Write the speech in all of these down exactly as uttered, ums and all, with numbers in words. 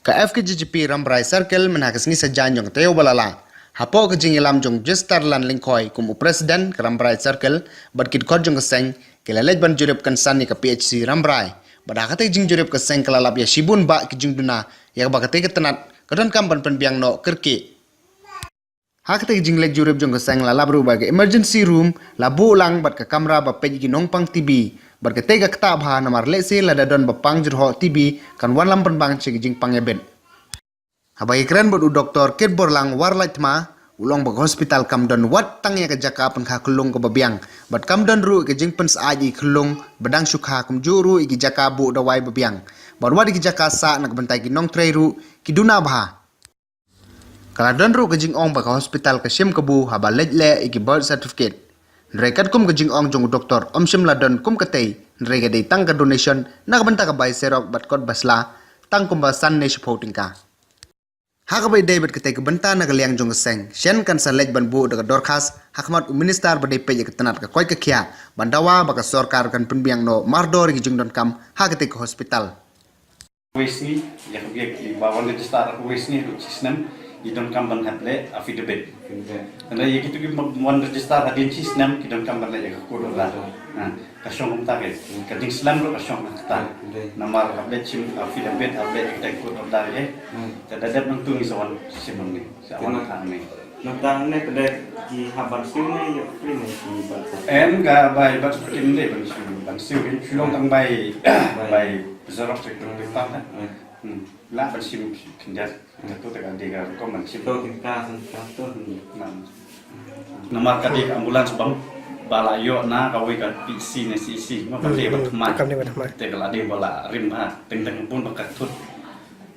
Ka F K G G P Rambrai Circle mynha ka sngi Saitjaiñ jong ka taïew ba la lah, hapoh ka jingïalam jong Register Lan Lyngkhoi kum u President ka Rambrai Circle bad ki dkhot jong ka seng, ki la leit ban jurip kynsan ïa ka P H C Rambrai. Bad ha katei ka jingjurip ka seng ka la lap ïa shibun bah ki jingduna ïa kaba katei ka tnat ka donkam ban pynbiang noh kyrkieh. Ha katei ka jingleit jurip jong ka seng la lap ruh ba ka emergency room la buh lang bad ka kamra ba peit ïa ki nongpang T B. Bad katei ka ktah bha namar lehse lada don ba pang jyrhoh T B kan wanlam pynbang sha ki jingpang ïabit. Haba ïakren bad u Doktor Kitborlang Warlait Thma, u la ong ba ka hospital kam don wat tang ïa ka jaka pynkha khyllung kaba biang bad kam don ruh ka jingpynsyaid ïa ki khyllung ba dang shu kha, kumjuh ruh ïa ki jaka buh dawai ba biang. Bad wat ïa ki jaka sah na ka bynta ki nongtrei ruh ki duna bha. Ka la don ruh ka jingong ba ka hospital ka shim kabu haba leit leh ïa ki birth certificate. Hynrei katkum ka jingong jong u doktor, ym shym la don kum katei, hynrei ka dei tang ka donation na ka bynta ka bai serok bad kot basla, tang kumba san ne shiphew tyngka. Ha kaba ïadei bad katei ka bynta na ka liang jong ka seng, shen kan sa leit ban buh da ka dorkhas ha khmat u minister ba dei peit ïa ka tnat ka koit ka khiah ban dawa ba ka sorkar kan pynbiang noh mardor ïa ki jingdonkam ha katei ka hospital. Kawei sngi, ïa ka bia ki ba wan register kawei sngi haduh shi snem, ngi donkam ban hap leh affidavit. Tangba ïa kito ki ba wan register hadien shi snem ki donkam ban leh ïa ka court order. Ha, ka shong kumta ke. Ka jingslem ruh ka shong kumta. Namar hap leh shim affidavit, hap leh ïa ka court order ke. Te da dep nangtu ngi sa wan shim hangne. Sa wan hangne. Nangta hangne pat de ki hap ban siew ne ïoh free ne ki ban siew? Em, ka bai ban siew kim de ban siew, ban siew kim. Shu long tang bai, bai. Bai zerok siew kim de pat de. Hmm. Lah ban siew khyndiat. Ka tu te ka de ka rukom ban siew. To kim ka san ka to. Hmm. Namar ka de ka ambulance bam ba la ïoh na kawei ka P C ne C C. Ma ka de ba thymmai. Kam de ba thymmai. Te ka la de ba la rim ha. Teng teng bun ba ka thut.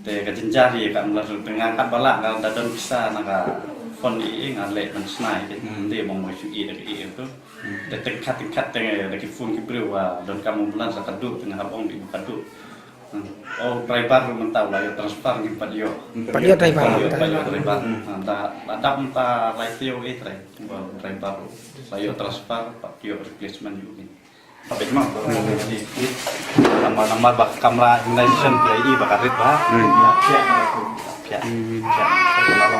Te ka jynjar ïa ka ambulance ruh te nga kat ba lah nga da don pisa na ka phone ïa i nga leh ban shna ïa ki. Hmm. Ym dei ba nga shu ïa da ka ïa tu. Hmm. Te teng khat teng khat te da ki phone ki briew ba donkam ambulance la ka duh te nga hap ong dei ba ka duh. Hmm. Oh, driver ruh mynta u la ïoh transfer ngim pat ïoh. Pat ïoh driver. Pat ïoh, pat ïoh driver. Hmm. Ha, da, da dap mynta lai taïew eh trai. Ba driver ruh la ïoh transfer pat ïoh replacement ïa u. Habis mah, baru ni, ni, ni. Namar, namar ba kamra immunization phi ïohi ba ka rit bha. Hmm. Phi, phi, phi. Hmm. Phi.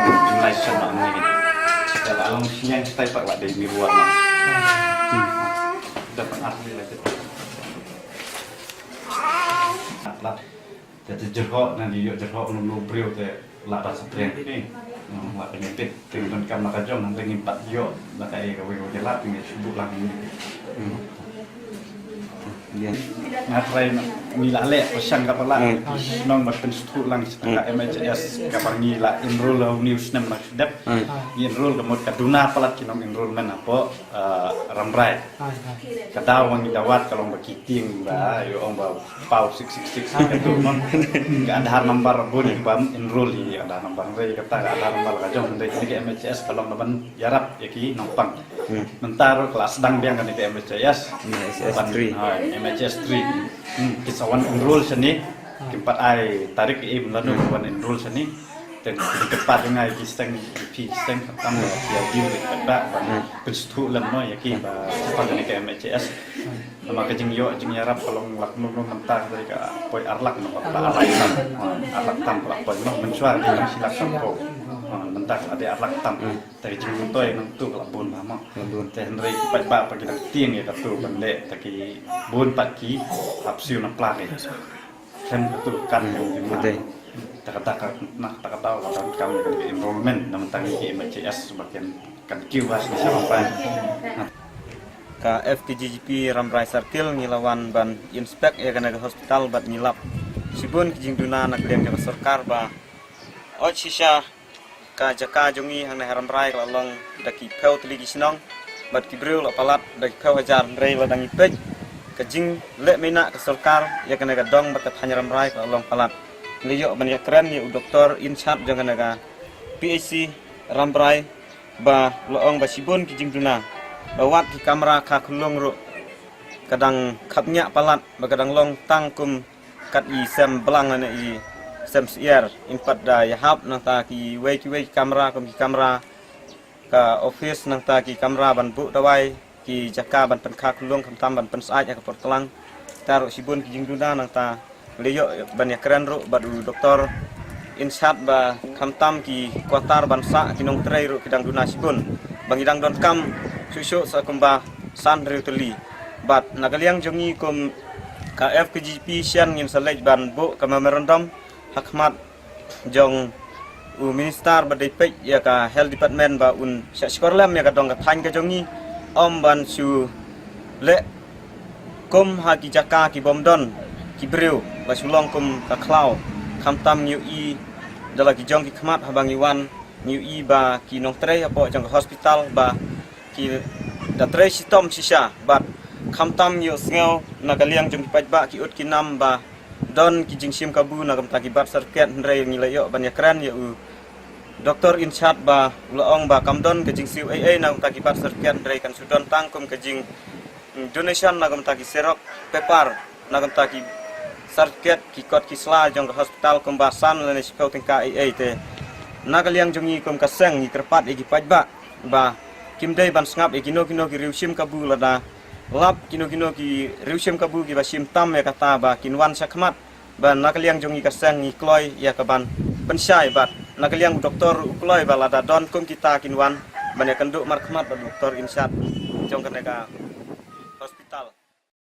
Immunization mah ni. Ïa la long sniang stai pat ba dei ni buat mah. Hmm. Dapat ahli lagi. Lah. Te, te jyrhoh, na di ïoh jyrhoh, num num briew te lah ban sa pyrshang. Hmm, lah ban ïa peit, te ngi donkam la ka jong, nangta ngim pat ïoh, la ka ïa kawei kawei la, te ngi shu buh lang ngi. Hmm. Nga try na, ngi la leh, pyrshang katba lah, hmm, shnong ban pynsngewthuh lang sha ka M H S, kaba ngi la enroll ha une u snem la shu dep. Hmm. Ngi enroll ka mut ka duna palat ki nong enrollment hapoh, eh, Rambrai. Hai, hai. Ka daw ba ngi daw wad ka long ba ki tieng ba, ïoh ong ba paw six six six ka tu mon. Ka Aadhaar number bun ki bam enroll ïa ka Aadhaar number, hynrei kata ka Aadhaar number ka jong, hynrei kane ka M H S ka long na ban ïarap ïa ki nongpang. Hmm. Mynta ruh ka la sdang biang kane ka M H S. M H S three. Ban, ha, M H S three. Hmm, ki sa wan enroll shane. Kim pat ai tarik ïa i ban lano, hmm, wan enroll shane. Te ki kyrpad ïa nga ïa ki seng, ïa phi seng khamtam ïa ki ïa deal ïa ki paidbah ban, hmm, pynsngewthuh lem noh ïa ki ba shaphang kane ka M H S. Namar ka jingïoh jingïarap ka long lak num num mynta ka dei ka poi ar lak noh, ka la ar lak tam. Ar lak tam ka la poi noh, mynshuwa ka dei tang shi lak sanphew. Mynta ka la dei ar lak tam. Hmm. Te ka jingmyntoi nangtu ka la bun bha mo. Ka la bun. Te hynrei ki paidbah pat ki dang tieng ïa katu ban leh, te ki bun pat ki hap siew na pla ki. Khlem katu kan jong ki mo. Dei. Ta kata ka, na ta kata ka donkam ka enrollment na mynta ki M H S ba kin kan kiew ba shisha ba pan. Ka F K G G P Rambrai Circle ngi la wan ban inspect ïa kane ka hospital bad ngi lap shibun ki jingduna na ka liang jong ka sorkar ba ot shisha ka jaka jong ngi hangne ha Rambrai ka la long da ki phew tylli ki shnong bad ki briew la palat da ki phew hajar, hynrei lada ngi peit ka jingleh mynta ka sorkar ïa kane ka dong bad ka thaiñ Rambrai ka la long palat. Ngi ïoh ban ïakren ïa u doktor in charge jong kane ka P H C Rambrai ba la ong ba shibun ki jingduna ba wat ki kamra kha khunlung ruh ka dang khapngiah palat ba ka dang long tang kum kat i sem blang ne i sem syiar, im pat da ïahap nangta kiwei kiwei ki kamra kum ki kamra ka office nangta ki kamra ban buh dawai, ki jaka ban pynkha khunlung khamtam ban pynsyaid ha ka por tlang. Te ruh shibun ki jingduna nangta la ïoh ban ïakren ruh bad u doktor Inshad ba khamtam ki quarter ban sah, ki nongtrei ruh ki dang duna shibun. Ba ngi dang donkam shuh shuh sa kumba san hynriew tylli. Bad na ka liang jong ngi kum ka F K J P Shan ngin sa leit ban buh ka memorandum ha khmat jong u minister ba dei peit ïa ka health department ba un shah shkor lem ïa ka dong ka thaiñ ka jong ngi, ym ban shu leh kum ha ki jaka ki bym don ki briew, ba shu long kum ka khlaw. Khamtam ngi ïohi da la ki jong ki khmat haba ngi wan, ngi ïohi ba ki nongtrei hapoh jong ka hospital ba ki da trei shitom shisha. Bad khamtam ngi ïohsngew na ka liang jong ki paidbah ki ud ki nam ba don ki jingshim kabu na ka bynta ki birth certificate, hynrei ngi la ïoh ban ïakren ïa u doktor inshad ba u la ong ba kam don ka jingsiew ei ei na ka bynta ki birth certificate, hynrei kan shu don tang kum ka jing, mm, donation na ka bynta ki xerox paper, na ka bynta ki certificate, ki kot ki sla jong ka hospital kumba san lane shiphew tyngka ei ei. Te na ka liang jong ngi kum ka seng ngi kyrpad ïa ki paidbah ba kim dei ban sngap ïa kino kino ki riew shim kabu, lada lap kino kino ki riew shim kabu kiba shim tam ïa kata ba kin wan sha khmat. Ba na ka liang jong ngi ka seng ngi kloi ïa ka ban pynshai, bad na ka liang u doktor u kloi ba lada don kum kita kin wan ban ïakynduh markhmat bad u doktor inshad jong kane ka hospital.